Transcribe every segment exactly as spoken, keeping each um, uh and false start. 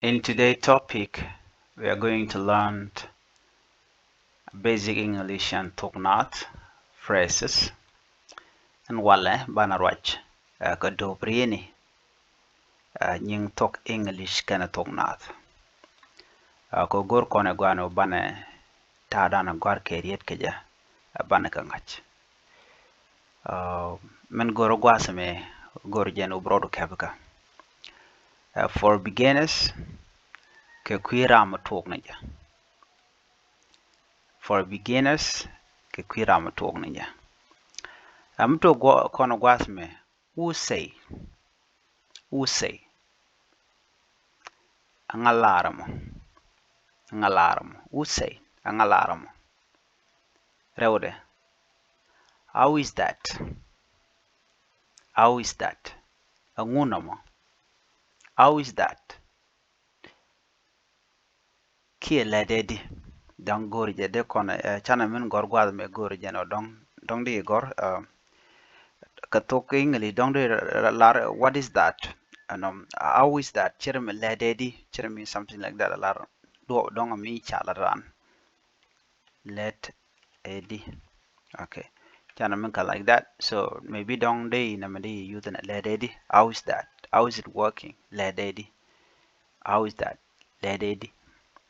In today's topic, we are going to learn basic English and thok naath phrases. Ɛn walɛ banɛ ruac, eh, kɛ do̱p rieni, eh, nyiŋ thok English kɛnɛ thok naath. Eh, kɛ go̱r kɔnɛ guanɛ banɛ ta̱a̱ danɛ gɔ̱a̱r kɛ riet kɛ jɛ, eh, banɛ kɛ ŋa̱c. Uh, min go̱r gua̱a̱th mɛ go̱r jɛn wä bi rɔɔdu kɛp kä. Uh, for beginners, kɛ kui̱ ram mi tuɔɔk ni jɛ. For beginners, kɛ kui̱ ram mi tuɔɔk ni jɛ. Uh, mi tuɔɔk kɔn gua̱a̱th mɛ, who say? Who say? Aŋa lar ɛmɔ? Aŋa lar ɛmɔ? Who say? Aŋa lar ɛmɔ? Rɛwdɛ. How is that? How is that? Ɛŋu nɔmɔ? How is that? Kiɛ lɛdɛ di? Dɔ̱ŋ go̱o̱ri jɛ dee kɔn, eh, canɛ min gɔ̱r gua̱a̱th mɛ go̱o̱ri jɛ nɔ dɔ̱ŋ, dɔ̱ŋ di gɔ̱r, eh, kɛ thok English dɔ̱ŋ di lar, what is that? Ɛnɔ, how is that? Cɛ rɛ mi lɛdɛ di? Cɛ rɛ mi something like that lar. Duɔ dɔ̱ŋ mi ca lar ran. Lɛdɛ di. Okay. Canɛ min ka like that. So maybe dɔ̱ŋ di nɛ mi di use nɛ lɛdɛ di. How is that? How is it working? Lɛdɛ di. How is that? Lɛdɛ di.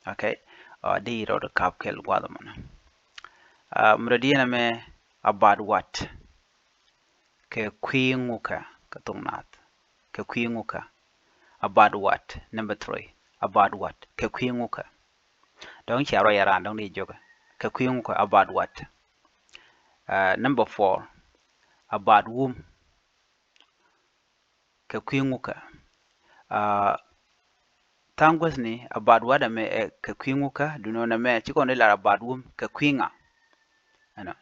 Okay. Uh, di rɔɔdu kap kɛl gua̱a̱th mɔnɛ. Uh, mi rɔ di nɛ mɛ about what? Kɛ kui̱ ŋu kä, kɛ thok naath? Kɛ kui̱ ŋu kä? About what? Number three. About what? Kɛ kui̱ ŋu kä? Dɔ̱ŋ cia rɔ yɛ ran dɔ̱ŋ di jokɛ. Kɛ kui̱ ŋu kä? About what? Uh, number four. About whom? Kɛ kui̱ ŋu kä? Uh, tha̱a̱ŋ guäthni about what ɛmɛ, eh, kɛ kui̱ ŋu kä? Dunɔ nɛ mɛ ci kɔn di lar about whom, kɛ kui̱ ŋa? Ɛnɔ.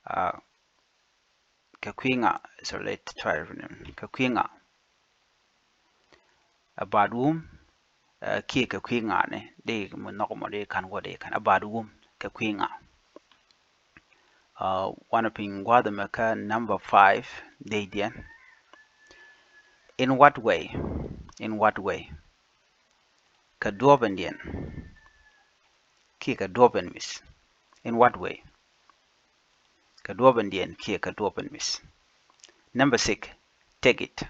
Uh, kɛ kui̱ ŋa? It's related to, kɛ kui̱ ŋa? About whom, uh, kiɛ kɛ kui̱ ŋa ni di mi nhɔk mɔ di kan wä di kan about whom, kɛ kui̱ ŋa? Uh, wanɛ piny gua̱a̱th mɛ kä number five, dee diɛn. In what way? In what way? Kɛ duɔ̱ɔ̱p in diɛn kiɛ kɛ duɔ̱ɔ̱p in mi̱th? In what way? Kɛ duɔ̱ɔ̱p in diɛn kiɛ kɛ duɔ̱ɔ̱p in mi̱th? Number six, take it.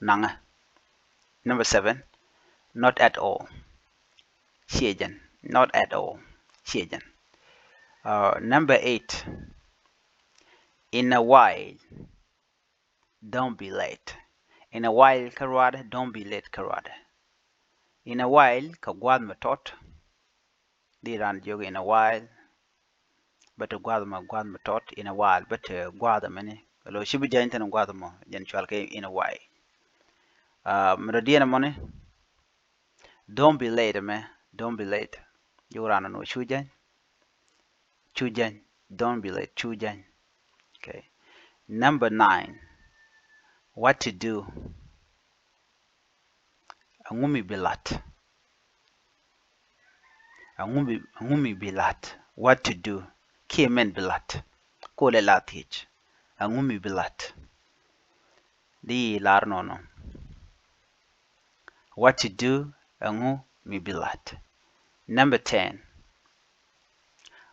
Naŋɛ. Number seven, not at all. Ciɛ jɛn. Not at all. Ciɛ jɛn. Uh, number eight, in a while. Don't be late. In a while kä ruaadɛ, don't be late kä ruaadɛ. In a while, kɛ gua̱a̱th mɛ tɔt. Di ran jiök in a while. Bä te gua̱a̱th mɛ, gua̱a̱th mɛ tɔt, in a while. Bä te gua̱a̱th mɛ ni. Lo ci bi jany thin gua̱a̱th mɔ, jɛn cual kɛ in a while. Uh, mi dɔ diɛn mɔ ni. Don't be late, mɛ. Don't be late. Jiök ran nɔ cu jany. Cu jany. Don't be late. Cu jany. Okay. Number nine. What to do? Ɛŋu mi bi lat? Ɛŋu mi, ɛŋu mi bi lat? What to do? Kiɛ min bi lat? Kolɛ la thiec. Ɛŋu mi bi lat? Di lar nɔnɔ. What to do? Ɛŋu mi bi lat? Number ten.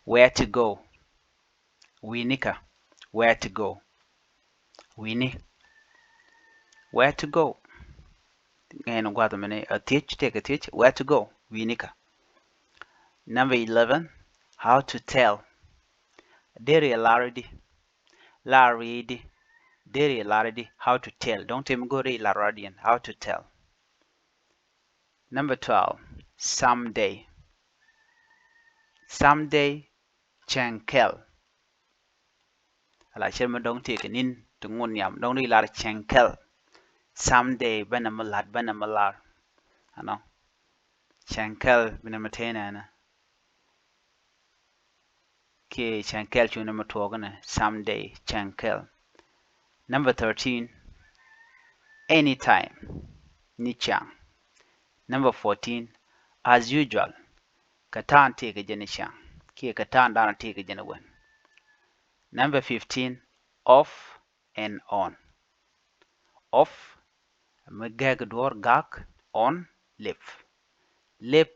Where to go? Wi̱i̱ni kä? Where to go? Wi̱i̱ni. Where to go? Ŋɛn gua̱th mini a thiec, tëëkɛ thiec. Where to go? Wi̱i̱ni kä? Number eleven. How to tell? Deri lar di? Lar di? Deri lar di? How to tell? Dɔ̱ŋ tëë mi go̱o̱ri lar di yɛn. How to tell? Number twelve. Someday. Someday. Cɛŋ kɛl. Ala cɛ mi dɔ̱ŋ tëëkɛ ni̱n ti ŋun nhiam, dɔ̱ŋ di lar cɛŋ kɛl. Someday, bänɛ mi la̱t, bänɛ mi lar. Ɛnɔ. Cɛŋ kɛl, bänɛ mi tëë nɛnɛ. Kiɛ cɛŋ kɛl cu ni mi tuɔɔk inɛ, someday, cɛŋ kɛl. Number thirteen. Anytime. Ni ciaŋ. Number fourteen. As usual. Kɛ ta̱a̱n tëëkɛ jɛn ni ciaŋ. Kiɛ kɛ ta̱a̱n da̱a̱n tëëkɛ jɛn ni wen. Number fifteen. Off and on. Off, mi gɛk duɔ̱ɔ̱r gak, on, live. Live,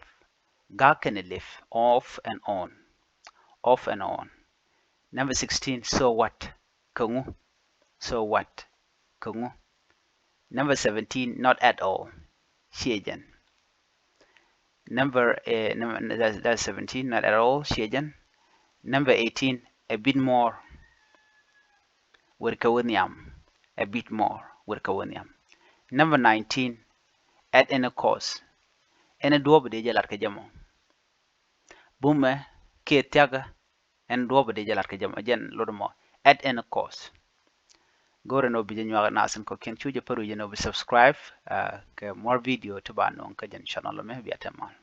gak kɛnɛ live, off and on. Off and on. Number sixteen, so what? Kä ŋu? So what? Kä ŋu? Number seventeen, not at all. Ciɛ jɛn. Number, eh, number that's, that's seventeen, not at all. Ciɛ jɛn. Number eighteen, a bit more. Wër kɛ wä nhiam. A bit more. Wër kɛ wä nhiam. Number nineteen, at any cost. Ɛn duɔ̱ɔ̱p dee jɛ lat kɛ jɛ mɔ. Bumɛ kiɛ thiakä, ɛn duɔ̱ɔ̱p dee jɛ lat kɛ jɛ mɔ, jɛn lot mɔ, at any cost. Go̱rɛ ni wä bi jɛ nyuak nasin kɔkiɛn, cu jɛ pär wi̱c jɛ ni wä bi subscribe, uh, kɛ more video ti ba nööŋ kä jɛn channel mɛ, bia tɛmal.